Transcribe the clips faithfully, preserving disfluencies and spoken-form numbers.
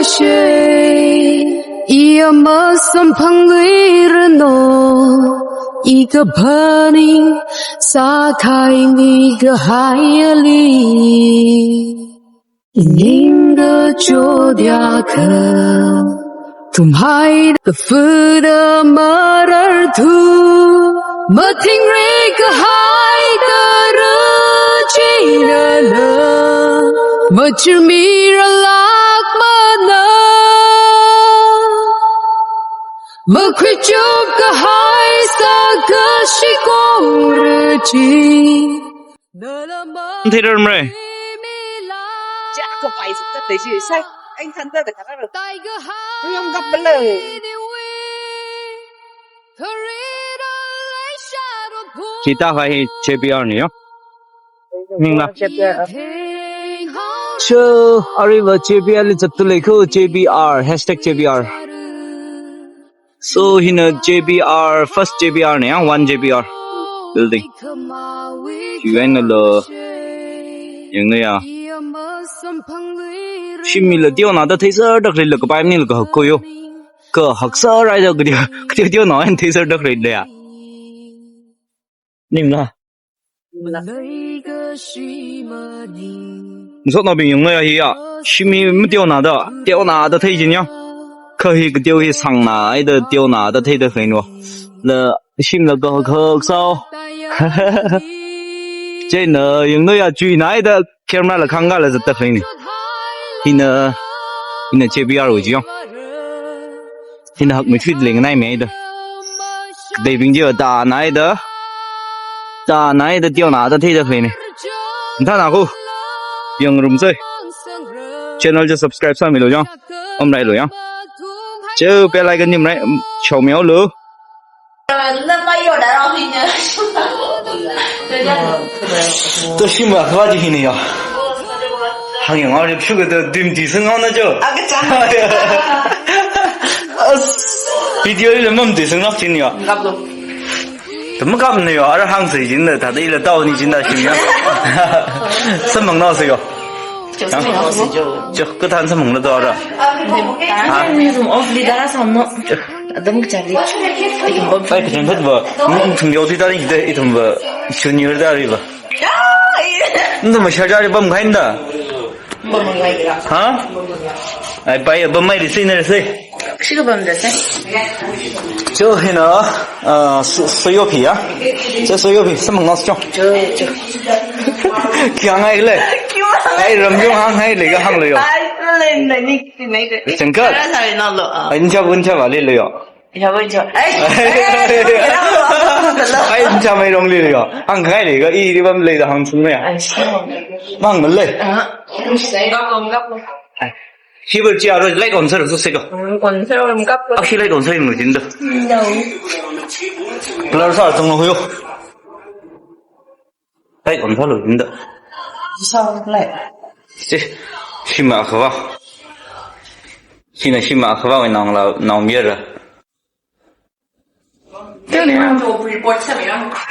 Shei, iya masamphangluiranu, ikaphaning sākhaini kahai ali. Ining kachot diakha, tumhai kafuda mararthu, mathingre kahai kara cheinala, machirmiralākmana, makhuichup kahai sākashikong rachi. Theater mre. Kita hai J B R ni yo. Ningla. Cho, aruiva J B R li zattu lei ko, J B R, hashtag J B R. So, hina J B R, first J B R ne, ah, one J B R building. Chiwui eina lo, yangna ya. Shimila teonada theiserda khalei la kapai maningla kahak ko yo. Kahak sārai da kateo, kateo teonao eina theiserda khalei la ya. Ningla. Masotnaobing yangna ya hi ya. Shimi mateonada, teonada thei jin ya. Kha hi kateo hi sangna, haida teonada theida khalei no. La shimla kahak sāo. Chieina yangna ya chuina haida camera la khangkala zatta khalei ni. Hina, hina J B R wui chi yo. Hina hakmeithui leinganai mi haida. Kateibing chi tānai da. Tānai da teonada theida khalei ni. Mathāna ko. Yangrumsei. Channel chi subscribe sāmilu yo. Omrailu yo. Cho bell icon nimrai. Shomiaolu. To shima khawa chi hina yo. Hangyangarip shuga da dim di sangao na cho. As, video li lamam di sanglak jin yo. Tam makapna yo, ara hāngsei jin da, thāda ila taoni jin da shim yo. Samphangnaosei yo. Cho, kathan samphangla to ara. Ha? Off li dara samno. Adam kachali. Pai kachang khat ba. Ithum yo ti tari de, ithum ba. Junior tari ba. Nda mashar jari bam kainda. Ha? Ai, pai bam mai risei na risei. Shikha bamda sai. Cho hina, ah, so-, soyo phi ya. Cho soyo phi, samphangnaosa cho. Cho, cho. Kya ngai le? Kya ngai? Ai, ramyong hānghai leiga hānglu yo. Ai, le, le, ni, ni, ni. Changkat. Kara sāri na lo, ah. Ai, ncha bun cha vale lo yo. Ai, ncha mai rong leilu yo. Hāngngai leiga, i ri bam leida hāngsung ya. Ai, shi. Mang mal le. Ah. Ai. Hibar chi aro like on sāra sosei ko. Mm, on sāra, um, kap ko. Akhi like on sāra nu jin da. No. Blur sāchang lo yo. Like on sālu jin da. Sālu. Chi, shima khawa. China shima khawui nangla, nangmira.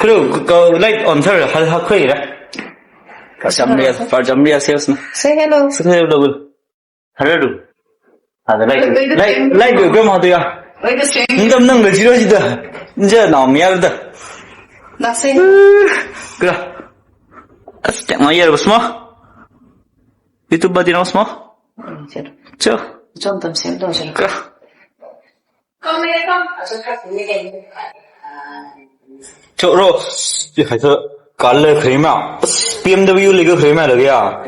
Kru, ko, like, on sāra, ha, ha, khuira. Farjamria, farjamria sales na. Say hello. Say hello, bul. Hello, do. Ada like, like, like, go, go, madu ya. Ningdam nang ga jiro jida. Nja nangmira da. Kra. As, tak mayar, bas mo. YouTube ba dinang semua? Hmm, sure. Cho. Cho tam sem dong sure. Ka. Cho ro. Di hai sa. Kala khrima. B M W leiga khrima lagi ya.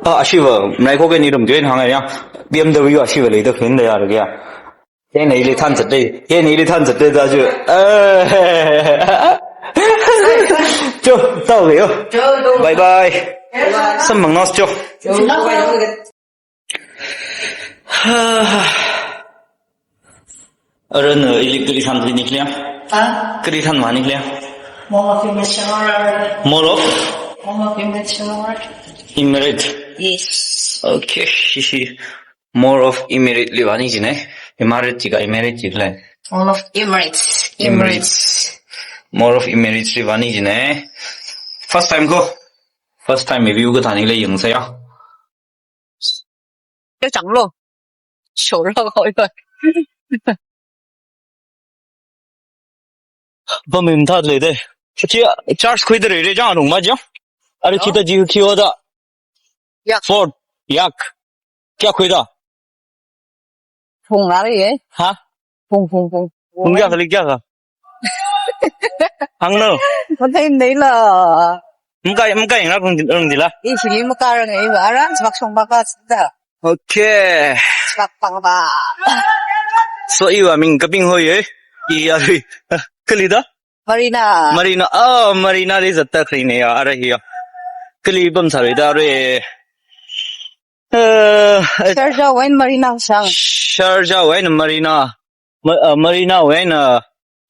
Ah, ashiva. Mrai ko ke ni rum duen hang ya. B M W ashiva leida khrin da ya lagi ya. Ye nei li than zat dei, ye nei li than zat dei da ju. Eh. Cho, tao ge yo. Cho, cho. Bye bye. Bye bye. Samphangnaosa cho. Cho. Ara na ili kali than ni kya? Ha? Kali than ma ni kya? Mall of Image. Mall of? Mall of Image. Emirates. Yes. Okay. Mall of Emirates li vāni jine. Emirates jiakha Emirates jiakha le. Mall of Emirates. Emirates. Mall of Emirates li vāni jine. First time ko. First time view kathāni le yangsei ya. Yo chang lo. Shora koi koi. Pamim thāda leida. Chi charge khuida leira chang rung ma chang. Are chi ta ji khi oda. Yak. Ford, yak. Kya khuida? Phung ari e. Ha? Phung, phung, phung. Phung kya khali kya kha? Hānglu. Mathei nei la. Mkai, mkai ngarung, rung dila. I sili makarang e, aran smak song baka sida. Okay. Smak pang ba. So iwa ming kaping hoi e. I ari. Kali da? Marina. Marina. Oh, Marina li zatta kali ne ya, ara hi ya. Kali pam sari da re. Eh, eh, Sharjah wui eina Marina shang. Sharjah wui eina Marina. Ma-, uh, Marina wui eina, uh,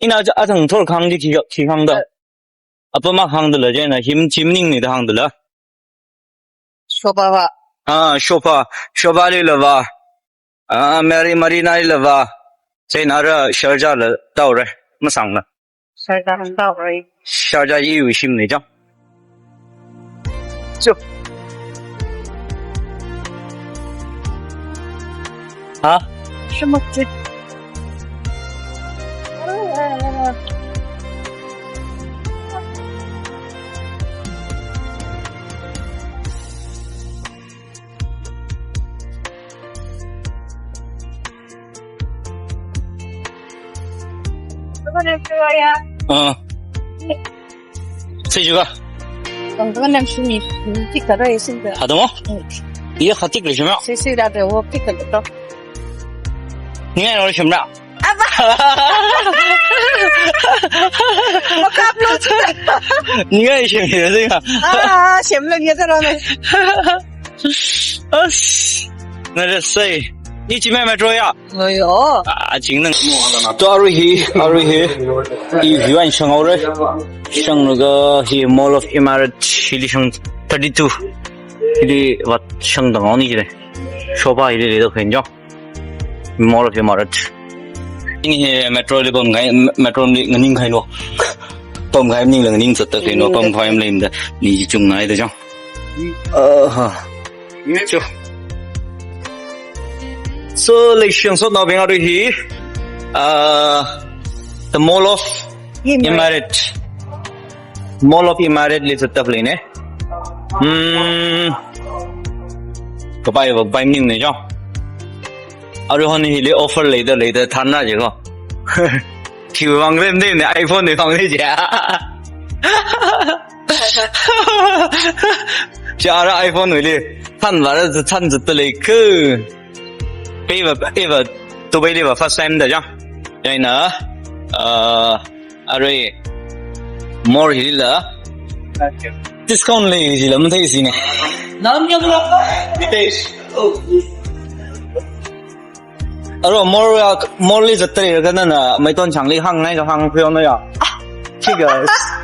ina ja-, athang thor khang di khi, khi khang da. Apa ma khang da la jena, him chim ning ni da khang da la. Shoppa va. Ah, Shoppa. Shoppa li la va. Ah, Mari-, Marina li la va. Chieina ara Sharjah la tao re. Masang la. Sharjah tao re. Sharjah iwui shim ni jang. Chup. Ha? Shim mak chi. Ah. Sai juga. Tang tang nem shimi, tik kara isin da. Ada mo? Hmm. Iya khatik le shima. Sai sai da da wo tik kara to. Ni ngai lo shimra. Apa? Makap lo sida. Ni ngai shim ya sida. Ah, shim lo ya sida. As, nara sai. Ichi mai metro ya. Ayo. Ah, jing nang. To arui hi, arui hi. I view an shang aure. Shang laga hi Mall of Emirates hili shang thirty-two. Hili wat shang dang ni jire. Shoppa hili le do khen jo. Mall of Emirates. Ini hi metro li pam ngai, metro li nganing khai lo. Pam ngai ning la nganing sat ta khai lo, pam khai am lem da. Ni chung ngai da jo. Aha. Cho. So, leishiang sotnaobing arui hi, uh, the Mall of Emirates. Emirates. Mall of Emirates li zatta lei ne. Hmm. Kapai va pai ning ne jo. Arui hon hili offer leida leida thanna je ko. Khi vang rem de ne iPhone ne vang de je. Chara iPhone wui li than vara than zatta lei khu. Pei va, pei va, Dubai li va first time da jang. Chieina, uh, arui more hili la. Discount lei jila mathei si ne. Nam yam la. Aro more ya, more li zatta lei ka nana, maiton chang li hāngngai ka hāng pyo na ya. Chiga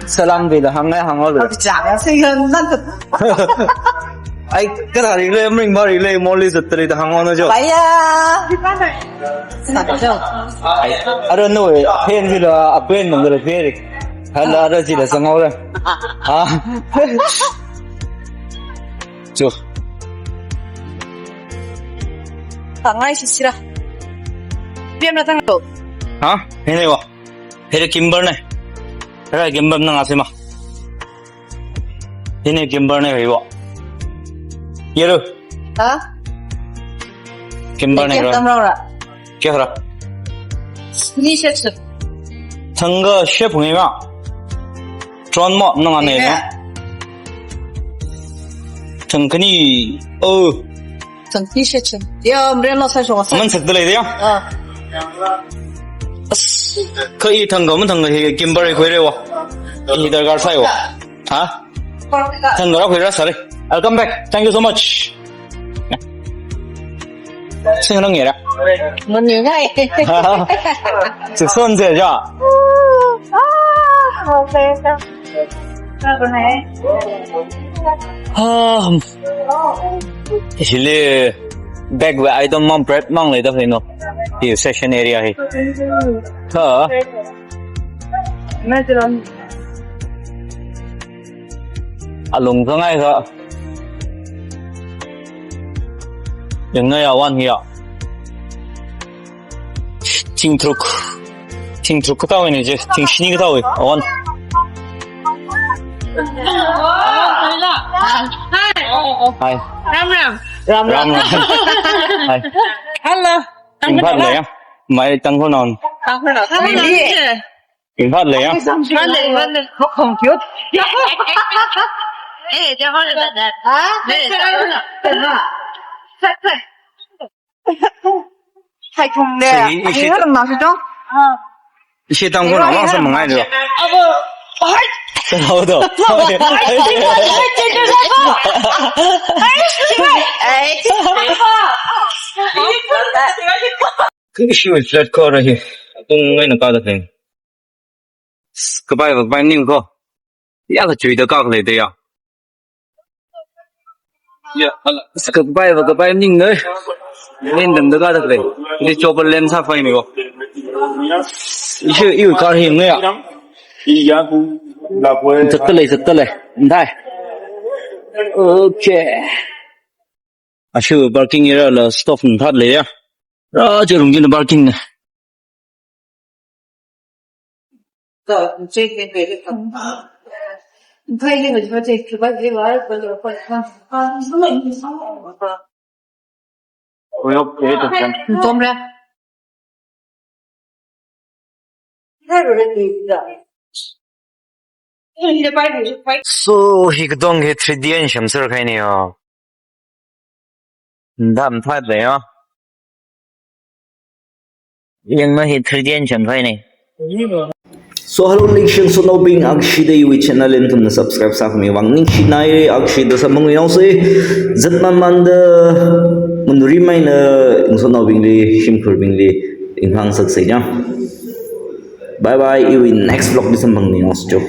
salam bi da hāngngai hāng ol. Abi chang ya, sai ya, nan ta. Ai, ka thari le, mring bari le, more li zatta lei da hāng ol na jo. Baya. Sa jo. Ai, aro no, pen jila, a pen mang da peri. Hala, aro jila sang ol. Ha. Chu. Tangai sisira. Piam na tang lo. Ha? Hine wa. Hire Kimber ne. Hire Kimber na ngase ma. Hine Kimber ne wa. Yero. Ha? Kimber ne. Kya ra. Tam ra ra. Kya ra? Ni shep shep. Thangkha shep ngai ma. Tron mo, nang ane mo. Thangkhani, oh. Thangkhani shep shep. Ya, mre lo sa shong sa. Man sak dalei ya. Ah. As, kha i thangkha man thangkha hi Kimber khuire wa. Hi darkar sai wa. Ha? Thangkha ra khuira sare. I'll come back. Thank you so much. Sing nang yera. Mun yu ngai. Sing son se ja. Ah, okay. Ah. Hili bag wa item mang bread mang le da no. Hi session area hi. Ha. Alung ka ngai ka. Yang ngai awan hiya. Thing tharuk. Thing tharuk kathā wui ne je. Thing shini kathā wui. Awan. Hi. Ram ram. Ram ram. Hi. Hello. Thing phat le ya. Mai Tangkhul naon. Tangkhul naon. Thing phat le ya. Phat le, phat le. Khong khong cute. Eh, dia mana dah? Ha? Hai thung de. Sai, ishi, ishi Tangkhul naon mang samphang ngai do. Abo. Hai. Sa hao do. Ishi wui flat ko ra hi. Tung ngai na ka da theng. Kapai va kapai ning ko. Ya ka chui da ka le de ya. Ya, ala. Kapai va kapai ning ne. Ning dang da ka da le. Ni chopper lens ha fai ni ko. Ishi, iu car hi ngai ya. Iya ku. Zakta le, zakta le. Ndai. Okay. Ashu parking area la stop ngat le ya. Ra je rung jin parking ne. So, hi katong hi three D eina semser kahai ni yo. Ndam phat le yo. Yang ma hi three D eina sem kahai ni. So, hello, leishiyan sonaobing, akshida iwui channel ithumna subscribe sākhami vang ningshinai, akshida samphang ngai haosa. Zat mamanda, manuri maina, sonaobingli, shimkhurbingli, ringphāngasak sai ya. Bye bye, iwui next vlog li samphang ngai haosa jo.